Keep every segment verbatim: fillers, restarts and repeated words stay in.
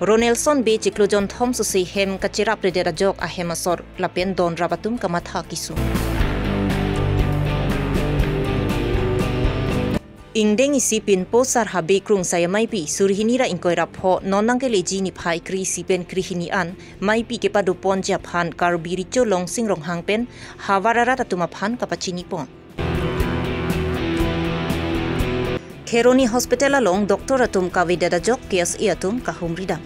Ronelson Bey chiklo jonthom sose hem kachirap redet ajok ahem asor lapen don rap atum kamatha kesung. Ingdeng isi pinpo Sarha Bey Krungsai ameipi suri hini ra ingkoi ra pho non nangkeleji niphai kre isi pen kre hini an meipi kepadoponji aphan Karbi Recho Longsing Ronghang pen havar arat atum aphan kapachinipon. Kheroni Hospital along doctor atum kavedet ajok K S A atum kahumridam.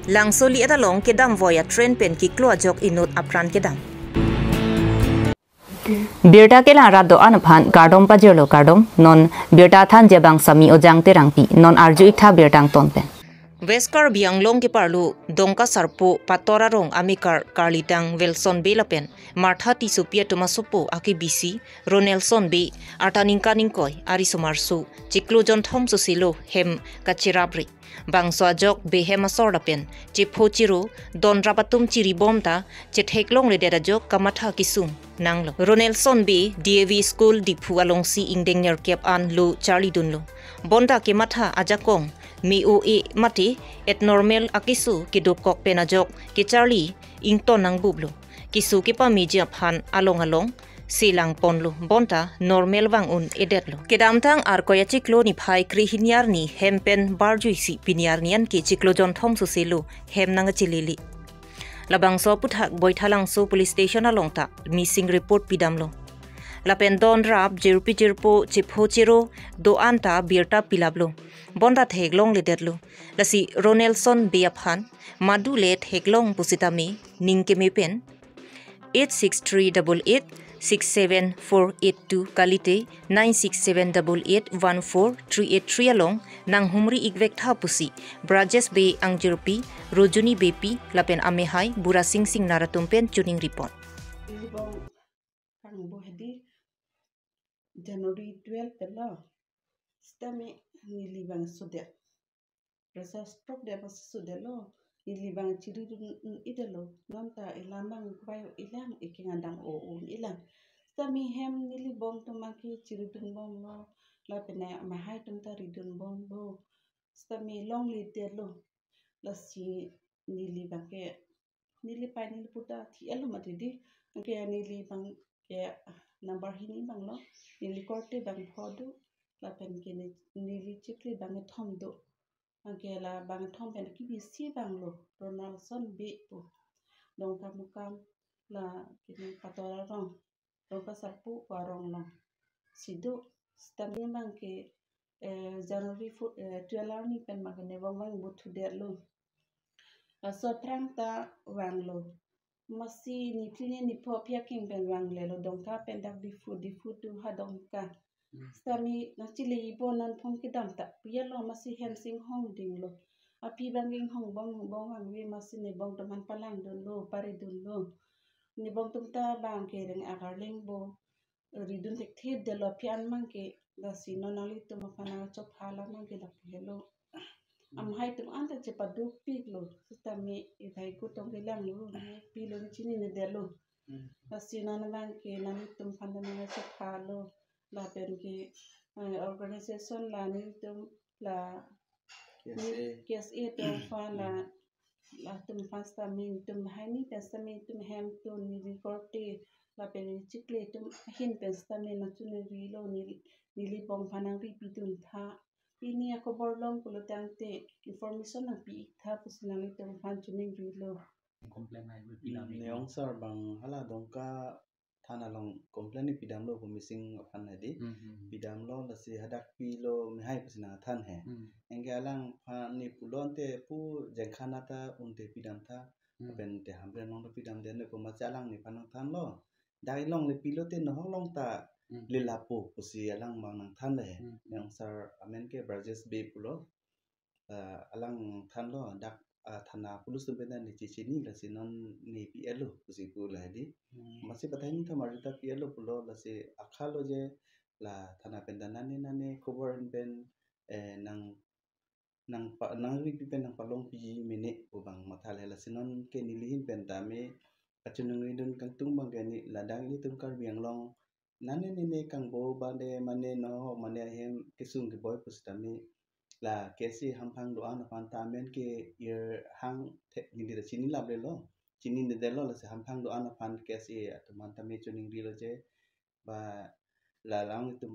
Langso li-et along kedamvoi a-train pen kiklo ajok inut apran kedam. Birta kelang rat do-an aphan kardom pajirlo, kardom. Non birta thanji abang Sami Ojang Terangpi, non arju iktha birta angton pen. West Karbi Anglong keparlo Dongka Sarpo Pator arong amekar karlidang Welson Bey lapen Martha Tissopi atum asopo akebisi Ronelson Bey arta ningkan ingkoi arisomarso chiklo jonthom soselo hem kachirap re. Bangso ajok Bey hem asor lapen chepho chero don rap atum chiribom ta chetheklongledet ajok kamatha kesung nanglo. Ronelson Bey D A V School Diphu alongsi ingdeng nerkep an lo charlidunlo. Bonta kematha ajakong me-o-e mate abnormal akeso kedokok pen ajok kecharli ington nangbuplo. Keso kepameji aphan along along selangponlo, bonta normal vang un-edetlo. Kedamtang Arkoi achiklo niphai kre hini arni hem pen barjuisi pini arni anke chiklo jonthom soselo hem nangkachelele. Labangso aphuthak Baithalangso Police Station along ta missing report pidamlo. Lapen don rap jirpi jirpo chepho chero do-an ta birta pilaplo. Bonta theklongledetlo. Lasi Ronelson Bey aphan madu le theklong pusitame ning keme pen eight six three double eight six seven four eight two kalite nine six seven double eight one four three eight three along nanghumri ikvektha pusi Brajesh Bey angjirpi Rojuni Beypi lapen amehai Burasing Singnar atum pen chuningripon. Nilibong kangbo hedi January twelve pelo. Sitame neli bang sudet. Pressure stroke de bas sudetlo. Neli bang chiridun un-edetlo. Nonta ilam bang kuvai ilang, eking adang o un-elang. Sitame hem nilibong atum bang ke chiridunbomlo. Lapen amehai atum ta ridunbomlo. Sitame longledetlo. Lasi neli bang ke neli pai neli puta thi-etlo mati di. Anke neli bang ke number hini banglo. Neli korte bang pho do. Lapen ke ne-, neli chikli bang kethom do. Anke la bang kethom pen kebisi banglo. Ronelson Bey pu. Dongkamukam la kini Pator arong. Dongka Sarpo pu arong alongsi do. Sitame bang ke, eh, January four, eh, twelve arni pen bang ke ne bang bang buthudetlo. Laso aphrang ta vanglo. Masi niphli ne nipho aphi aking pen vanglelo, Dongka pen dak Diphu, Diphu to ha Dongka. Hmm. Sitame nangchile ibo nangphong kedam ta piyalo, masi hem si inghong dinglo. Aphi bang inghongbom, bom vangve masi nebong atum aphan palangdunlo, paridunlo. Nebong atum ta bang ke reng akarleng bo ridun thekthedetlo aphi an bang ke, lasi non nanglitum aphan nangchopha alam bang ke lapu helo. Amehai atum anta chepadopiklo, sitame ithai kutong kelanglo, ne pilo ne chininedetlo. Hmm. Lasi non bang ke nanglitum aphan nangchephalo, lapen ke, eh, organization la nelitum la K S A. K S A atum aphan la, hmm, latum aphan sitame nelitum hai ni pen sitame nelitum hem atum neli korte lapen neli chikli atum ahin pen sitame nangchiningrilo, neli, nelibong aphan nangripiduntha. Pini akhobor long pulo tangte information nangpi-iktha pusi nanglitum aphan chiningrilo. Complaint hai pi dam. Hmm, ne ong sir bang hala Dongka thana along complaint ne pidamlo pu missing aphan hedi. Hmm, hmm, hmm. Pidamlo lasi hadak pilo mehai pusi nangthan he. Hmm. Anke alangphan ne pulo ante pu jengkhana ta unte pidamtha. Hmm. Lapen te Hamren along ta pidamde ne pu masi alang nephan nangthanlo. Dak ilongle pilote nohok along ta, hmm, lelapo pusi alang bang nangthan le. Hmm. Ne ong sir amen ke Brajesh Bey pulo. Ah, alang thanlo dak, ah, thana police atum pen ta ne chechini lasi non ne pi-etlo pusi pu la hedi. Hmm. Masi pathai ni thamar ta pi-etlo pulo lasi akhalo je la thana pen ta nane nane khobor pen, eh, nang, nangpa-, nangripi pen nangpalongpiji mene pu bang matha le lasi non ke neli ahin pen tame kachiningridun kangtung bang ke ne ladak ilitum Karbi Anglong nane nene kangbo bande mane no mane ahem kesung keboi pusitame la K S A hamphang do-an aphan ta amen ke-ir hang the neli ta chini laplelo, chinine detlo, lasi hamphang do-an aphan K S A atum aphan tame choningrilo je ba la alanglitum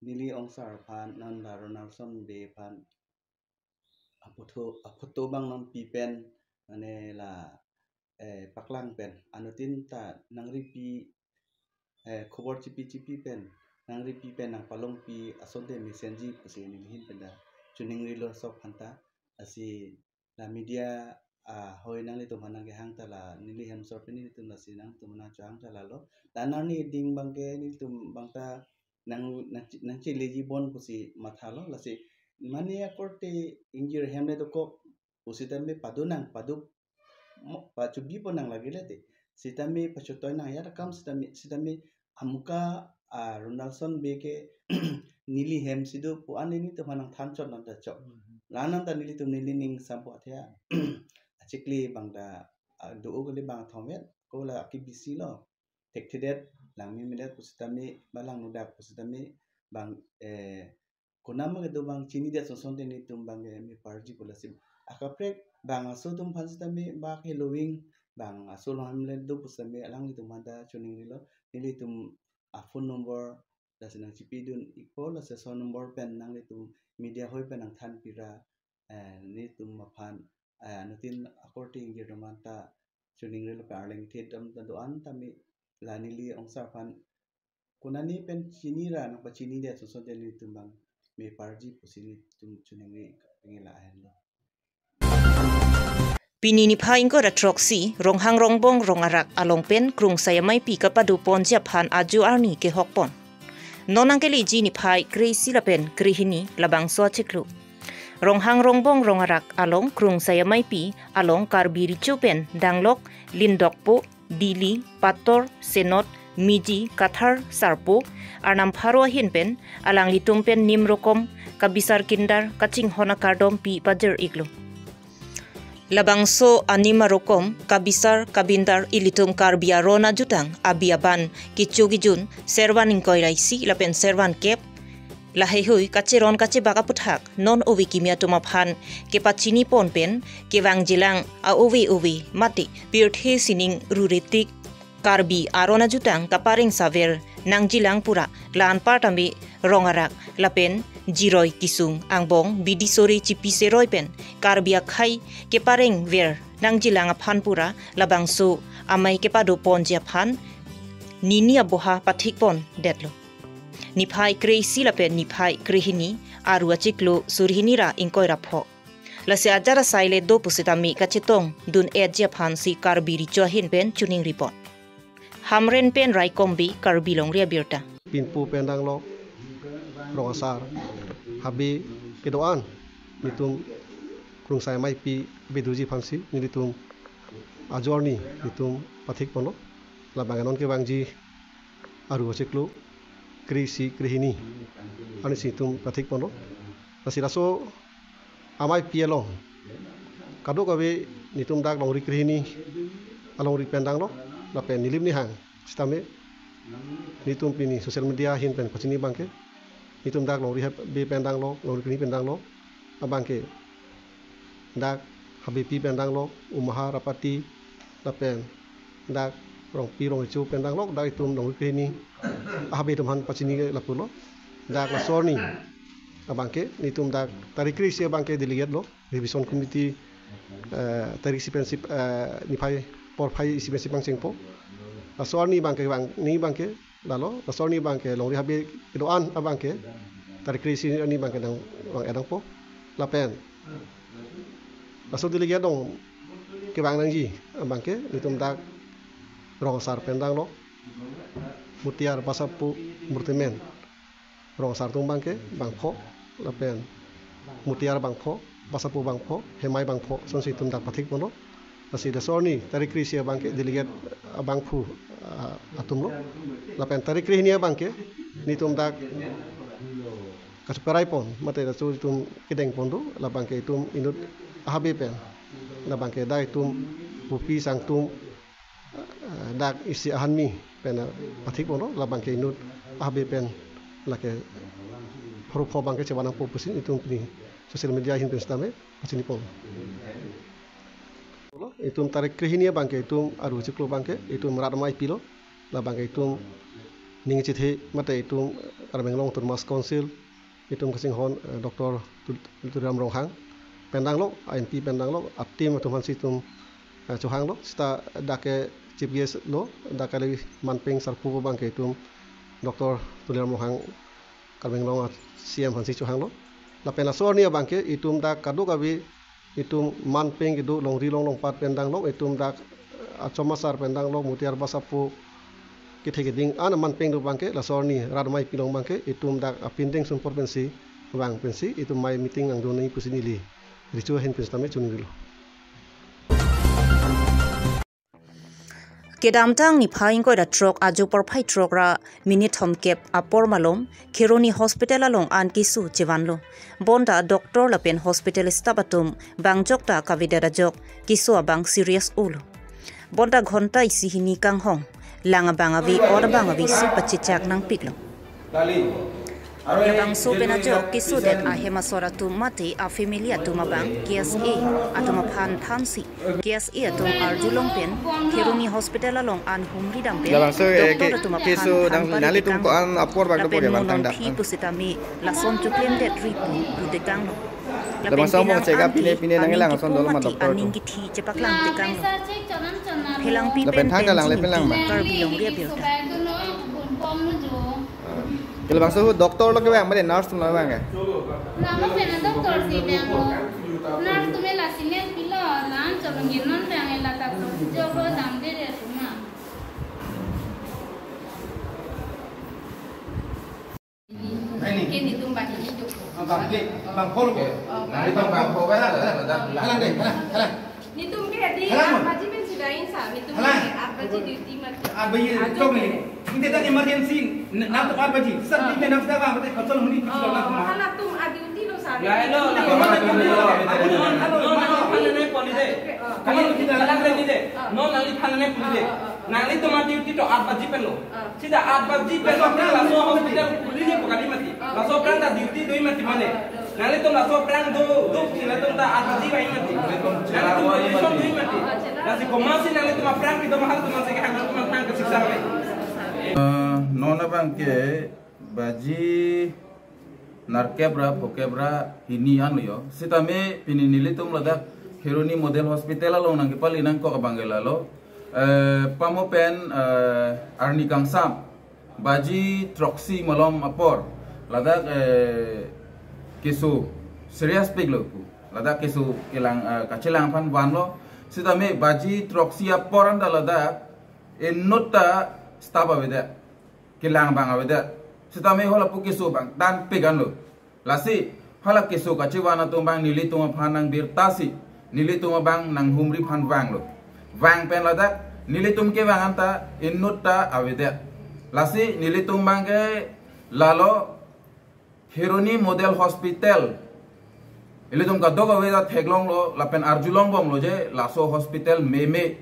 neli ongsar aphan non la Ronaldson Bey aphan aphoto aphoto abang non pi pen mane la eh, paklang pen anuttin ta nangripi eh, khobor chipi chipi pen nangripi pen nangpalongpi asonte mesenji pusi neli ahin pen ta choningrilo sok aphanta, lasi la media ahoi nanglitum aphan nangkehang ta la neli hem sor pen nelitum lasi nangtum aphan nangchohang ta lalo. La nangni ding abangke nelitum abang ta nang nang nangcheleji bon pusi mathalo, lasi mane akorte ingjir hem le dokok pusitame padu nang padu mo- pachubi pon nang lagile te. Sitame pachotoi nang ya akam sitame sitame amuka a Ronaldson Bey ke neli hem si do pu an nelitum aphan nangthan chot non ta chok. La nang ta nelitum neli ning sampo athe achikli abang ta a do o kali abang thongvet ko la aki bisi lo. Thekthedet langmemedet pusitame ba langnodak pusitame abang eh konam ke do abang chinidet sonson te nelitum abang ke meparji pu lasi akaprek bang aso atum aphan sitame ba ke loving bang aso lo hamlet do pusitame alanglitum aphan ta choningrilo, nelitum a phone number lasi nangchipidun ikpo, lasi aso number pen nanglitum media ahoi pen nangthan pira eh, nelitum aphan eh, anuttin akorte ingjir atum aphan ta choningrilo pen arleng the dam ta do-an tame la neli ongsar aphan konane pen chinira nangpachinidet sonson te nelitum abang meparji pusi nelitum choningri kapingila ahenlo. Pini niphai ingkoi ra throksi, Ronghang Rongbong Rong Arak along pen Krungsai Ameipi kapado ponji aphan ajo arni kehok pon. Non nangkeleji niphai kre-isi lapen krehini labangso achiklo. Ronghang Rongbong Rong Arak along Krungsai Ameipi along Karbi Recho pen danglok Lindokpo, Dili, Pator, Senot, Miji, Kathar, Sarpo, Arnam pharo ahin pen alanglitum pen nim rokom kabisar kindar kachinghon akardom pi pajir iklo. Labangso anim arokom kabisar kabindar ilitum Karbi aron ajutang abi aban kecho kejun servan ingkoi ra isi lapen servan kep laheihui kacheron kachebak aputhak non ove kimi atum aphan kepachini pon pen kevangjilang a-ove ove mate pirthe sining ruritik Karbi aron ajutang kapareng saver nangjilang pura la anparta me Rong Arak lapen Jiroi Kisung angbong bidi sore chipi seroi pen Karbi akhei kepareng ver nangjilang aphan pura labangso amei kepado ponji aphan nini aboha pathik pon detlo. Niphai kre-isi lapen niphai krehini aru achiklo surhini ra ingkoi ra pho. Lasi ajar asai le do pusitame kachetong dun-etji aphansi Karbi Recho ahin pen choningri pon. Hamren pen Raikom Bey, Karbi Longri Abirta. Pinpo pen danglok, Rong Asar, Habe kedo-an nelitum Krungsai Ameipi bedoji aphansi nelitum ajo arni nelitum pathik ponlo. Labang non kevangji aru achiklo kre-isi krehini arnisi nelitum pathik ponlo. Lasi laso ameipi along kadokave nelitum dak longri krehini alongri pen danglok lapen nilim nihang sitame nelitum pini social media ahin pen pachini abangke nelitum dak longri Habe pen danglok, longri krehini pen danglok abangke dak Habepi pen danglok, Umahar apati lapen dak Rongpi Rongrecho pen danglok, dak itum longri krehini Habe atum aphan pachini lapulo. Dak laso arni abangke nelitum dak tarik kre-isi abangke delegate lo, revision committee, eh, tarik isi pensi, eh, niphai porphai isi pensi pangchengpo. Laso arni abangke vang ni abangke lalo, laso arni abangke longri Habe kedo-an abangke tarik kre-isi arni abangke nangvang-et nangpo. Lapen laso delegate along kevang nangji abangke nelitum dak Rong Asar pen danglok, Mutiar Basapu Murtimen, Rong Asar atum abangke bangpho lapen Mutiar bangpho, Basapu bangpho, Hemai bangpho, sonsi itum dak pathik ponlo. Lasi laso arni tarik kre-isi abangke delegate abangphu, ah, atumlo. Lapen tarik krehini abangke nelitum dak kacheparai pon mate laso itum kedeng pon do, labangke itum inut Habe pen, labangke dak itum Bupi Sangtum, ah, dak isi ahanmi pen, ah, pathik ponlo, labangke inut Habe pen lake pharo pho abangke chevan nangpo pusi itum pini social media ahin pen sitame pachini pon. Itum tarik krehini abangke itum aru chiklo abangke itum rat amei pilo, la abangke itum ning chethe mate itum Karbi Anglong Autonomous Council itum kachinghon, eh, Doctor Tul-, Tuliram Ronghang pen danglo, M P pen danglo, a-team atum aphansi itum, eh, chohanglo, seta dak ke chief guest lo, dak kali manpeng sarpo abangke itum Doctor Tuliram Ronghang Karbi Anglong C M aphansi chohanglo. Lapen laso arni abangke itum dak kadokave itum manpeng kedo longri long longpat pen danglo, itum dak, eh, achom asar pen danglo, Mutiar Basapo kethe keding an manpeng do abangke, laso arni rat amei pilong abangke itum dak apindeng sumpor pensi vang pensi itum amei meeting nangdun nangji pusi neli recho ahin pen sitame choningri lo. Kedamtang niphai ingkoi ra throk ajo porphai throk ra minit thomkep apor malom Kheroni Hospital along an keso chevanlo. Bonta doctor lapen hospital staff atum bangjok ta kavedet ajok keso abang serious olo. Bonta ghonta isi hini kanghong. Lang abang ave, or abang ave si pachechak nangpiklo. Labangso pen ajok kesodet ahem asor atum mate a-family atum abang K S A atum aphan thansi K S A atum arjulong pen Kheroni Hospital along an humri dam pen Labangso, eh, doctor ke-, atum aphan keso dang thanpar nangtekang. Ko-an apor bak lapen dopor ya, monon bantang dak. Phi pusitame lason choklemdet ri pu putekanglo. Lapen labangso mo pinang chega an pine, pine nangkelang aning ason dolo ma kipu mati doctor aning atum. Kithi chepaklang tekanglo. Phelangpi lapen pen thang pen kalang le chini pen lang ma. Karbi Longri Abirta. Ke labangso doctor lo kevang, mane nurse atum lo kevang ke? Nang lo pen doctor si vanglo. Nurse atum la senior pilo, lang cholong non vang la ta jo ko damde de tuma. Ke netum bagi itu. Bang, bang, bang, hol ko. Nari bang, bang, hol ko, hala, hala, hala. Halang deh, halang, halang. Netum ke di, halang, aat baji pen sudah insa, netum halang. Ke aat baji duty mati. Aat baji, ajo chok ni. Ke. Ini tak emergency, n-, nang tu aat baji. Sir, ah. Ini nang sudah bang, berarti kacau huni, ah, kacau huni. Hala tum aat duty lo, sir. Ya, lo, lo, lo, lo, lo, lo. Aku dengan, halo, no, no, halo, naik poli deh. Ah. Kamu kita halang lagi deh. Ah. No, nangli halang naik poli deh. Ah, ah, ah, ah. Nanglitum aat duty to aat baji pen lo. Ah. Sita aat baji pen laso hospital khuli ne pakali mati. Laso aphrang ta duty do-i mati mane. Nanglitum laso aphrang do, do sila tum ta aat baji bai mati. Nanglitum position do-i mati. Lasi komatsi nanglitum aphrang kedo mahal atum si kehang atum aphrang kesiksa bai. Eh, non abangke baji nerkep ra phokep ra hini an lo yo. Sitame pini nelitum ladak Kheroni Model Hospital along nangkepali nangkok abangke lalo. Eh, pamo pen, eh, arni kangsam baji throksi malom apor ladak, eh, keso serious pik lo pu. Ladak keso kelang, eh, kachelang aphan vanlo. Sitame baji throksi apor anta ladak inut ta staff avedet, kelang abang avedet. Sitame hala pu keso abang than pik an lo. Lasi hala keso kachevan atum abang nelitum aphan nangbirta si, nelitum abang nanghumri aphan vanglo. Vang pen ladak nelitum kevang anta inut ta avedet. Lasi nelitum abangke lalo Kheroni Model Hospital ilitum kadokave ta theklonglo lapen arjulong bomlo je laso hospital meme.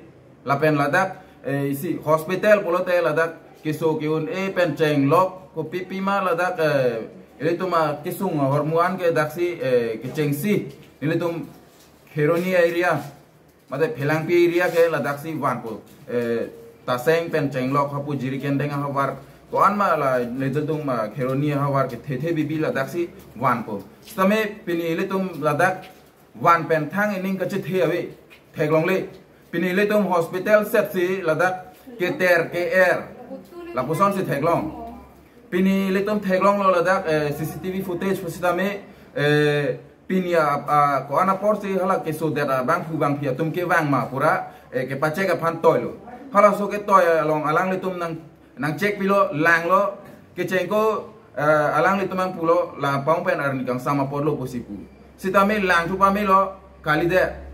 Lapen ladak, eh, isi hospital pulote ladak keso ke-un-e pen chenglok kopi pima ladak, eh, ilitum akesung ahormu an ke daksi, eh, kechengsi ilitum Kheroni area mate Phelangpi area ke ladaksi vanpo. Eh, taseng pen chenglok hapu jiri kendeng ahavar. Ko-an ma la ledodung ma Kheroni ahavar kethethe bibi ladaksi vanpo. Sitame pini ilitum ladak van pen thang ining kachethe ave theklongle. Pini ilitum hospital setsi ladak keter ke-er. Lapuson si theklong. Pini ilitum theklonglo ladak, eh, C C T V footage pusitame, eh, pini a, a, ko-an apor si hala kesodet abangphu bangphi atum kevang ma pura, eh, kepachek aphan toilo. Halaso ketoi along alanglitum nang, nangchek pilo, langlo, kecheng ko, eh, alanglitum nangpulo, la pang pen arni kangsam apor lo pusi pu. Sitame langthu pamelo, kalide.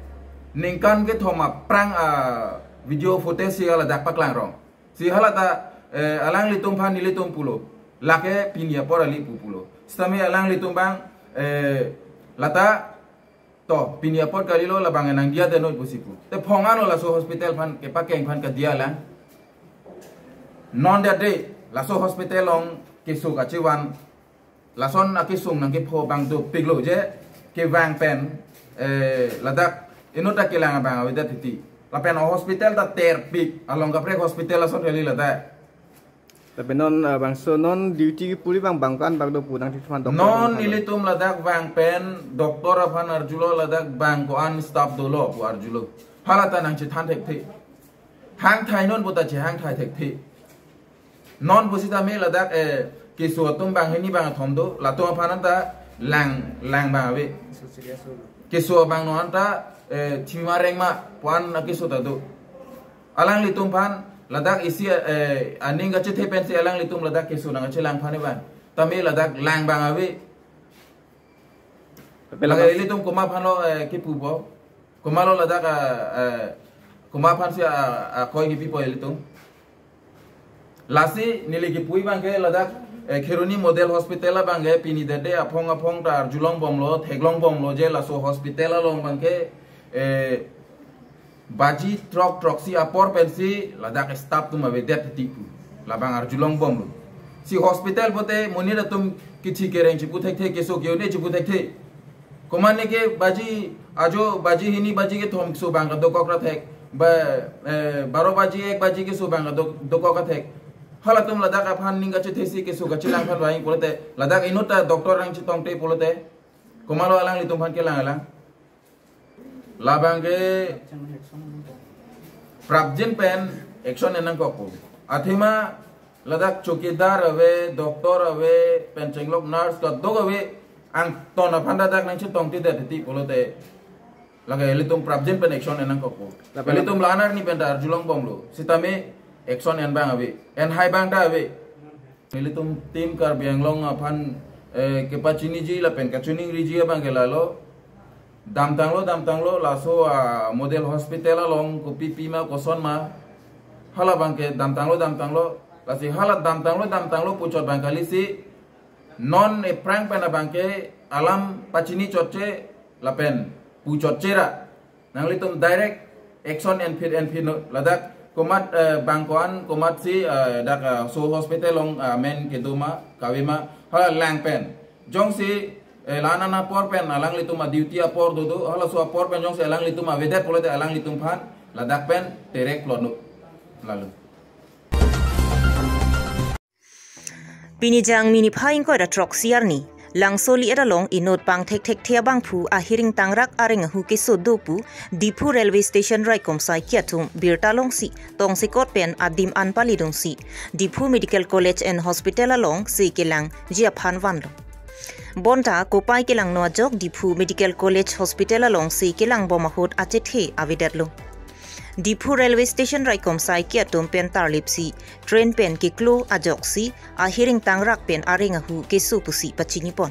Ningkan kethom aphrang, ah, video footage si haladak paklangrong. Si hala ta, eh, alanglitum aphan nelitum pulo. Lake pini apor ali pu pulo. Sitame alanglitum abang, eh, lata to pini apor kalilo labang nangdiya denoi pusi pu. Te phong anlo laso hospital aphan kepakeng aphan kadiya lang. Non dia de laso hospital along Keso kachevan, lason akesung nangkepho abang dopiklo je, kevang pen, eh, ladak inut ta kelang abang avedet titi. Lapen hospital ta terpik, along kaprek hospital ason kali ladak. Tapi non, eh, bangso non duty kepu abang bang ko-an bak do pu nangthan, doktor non aphan? Ilitum ladak vang pen doktor aphan arjulo, ladak bang ko-an staff dolo pu arjulo. Hala ta nangchethan thekthe. Hangthai non puta chehangthai thekthe. Non pusitame ladak, eh, keso atum bang hini bang kethom do, latum aphan anta lang, lang bang ave. Keso abang non anta, eh, thima rengma pu-an akeso ta do. Alanglitum aphan ladak isi, eh, aning kachethe pensi alanglitum ladak keso nangkachelang aphan abang. Tame ladak lang bang ave. Tapi lake lakas- ilitum komat aphanlo, eh, kepupo. Komatlo ladak, ah, eh, komat aphansi, ah, ah, koi kepipo ilitum. Lasi neli kepu abangke ladak, eh, Kheroni Model Hospital abangke pini dede aphong aphong ta arjulong bomlo, theklong bomlo je laso hospital along abangke, eh, baji throk throksi apor pensi ladak staff atum avedet titi pu. Labang arjulong bomlo. Si hospital pote monit atum kithi kereng chipu thekthe, keso ke-un-e chipu thekthe. Komat ne ke baji ajo, baji hini baji kethom keso bang kadokok ra thek. Ba, eh, baro baji ek baji keso bang kadok-, dokok ra thek. Halatum ladak aphan ning kachethesi keso kachelang aphan vang pulote, ladak inut ta doctor nangchetongte pulote, komatlo alanglitum aphan kelang alang? Labangke prapjin pen action en nangkokpo. Athema ladak chowkidar ave, doctor ave, pen chenglok nurse kadok ave, angton aphan ladak nangchetongtedet titi pulote, lake ilitum prapjin pen action en nangkokpo. Lapen ilitum la-an arni pen ta arjulong bomlo. Sitame action en bang ave. En hai bang ta ave. Ilitum Team Karbi Anglong aphan, eh, kepachiniji lapen kachiningriji abangke lalo. Damtanglo, damtanglo, laso, ah, Model Hospital along kopi pima koson ma. Hala abangke damtanglo, damtanglo. Lasi hala damtanglo, damtanglo puchot abang kalisi non ephrang pen abangke alam pachini chotche lapen puchotche ra. Nanglitum direct action enphit enphit non. Ladak komat, eh, bang ko-an komatsi, eh, dak, eh, so hospital along, eh, amen kedo ma, kave ma, hala lang pen. Jongsi, eh, la-an apor pen alanglitum a-duty apor dodo, halaso apor pen jongsi alanglitum avedet pulote alanglitum aphan ladak pen terek plot non. Lalo. Pini Jangmi niphai ingkoi ra throksi arni, Langsoli et along inut bang thekthekthe abangphu ahiring tangrak areng ahu keso do pu Diphu Railway Station raikom saiki atum birta longsi tongsekot pen adim an palidunsi Diphu Medical College and Hospital alongsi kelangji aphan vanlo. Bonta kopai kelangno ajok Diphu Medical College Hospital alongsi kelang bom ahut achethe avedetlo. Diphu Railway Station raikom saiki atum pen tarlipsi train pen keklo ajoksi ahiring tangrak pen areng ahu keso pusi pachinipon.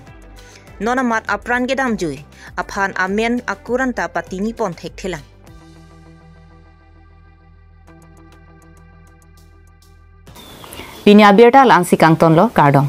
Non amat apran kedamjui aphan amen akur anta patinipon thekthelang. Pini abirta la-ansi kangtonlo, kardom.